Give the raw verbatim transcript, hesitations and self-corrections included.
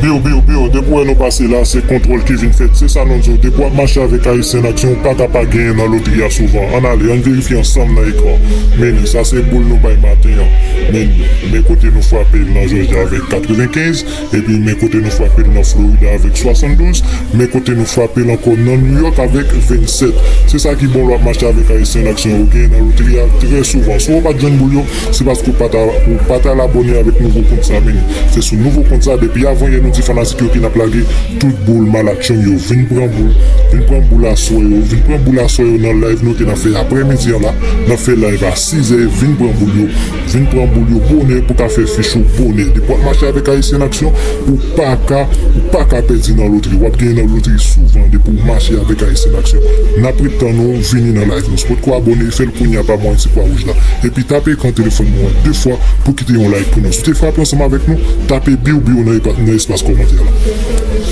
Biw, biw, biw, depi w wè nou pase la, se kontwòl ki vin fèt. Se sa nou di w, depi w ap mache avèk Ayisyen an Aksyon, ou pa ka pa genyen nan lotri a souvan. Ann ale, ann verifye ansanm nan ekran. Men li, sa se boul nou bay maten an. Men li, men kote nou frape l nan Jòji avèk katrevenkenz, epi men kote nou frape l nan Florida avèk swasanndouz, men kote nou frape l ankò nan New York avèk vennsèt. Se sa ki bon lè w ap mache avèk Ayisyen an Aksyon, ou genyen nan lotri a trè souvan. Si w pa t jwenn boul yo, se paske w pa t al abòne avèk nouvo kont sa, men se sou nouvo kont sa, depi avan yè nou di fanatik yo ki n ap lage tout boul Malatchong yo. Vin pran boul, vin pran boul aswè yo, vin pran boul aswè yo nan live nou te nan fè aprèmidi an la, nan fè live a sizè, vin pran boul yo, vin pran boul yo bonè pou ka fè fich ou bonè. Depi w ap mache avèk Ayisyen an Aksyon, ou pa ka, ou pa ka pèdi nan lotri. W ap genyen nan lotri souvan depi w mache avèk Ayisyen an Aksyon. N ap ret tann ou vini nan live nou. Si w potko abòne, fè l kounye a pa mwayen ti kwa wouj la. Epi tape ekran telefòn nou an de fwa pou kite yon like pou nou. Si w te frape ansanm avèk nou, tape biw biw nan epa- nan espas kòmantè la.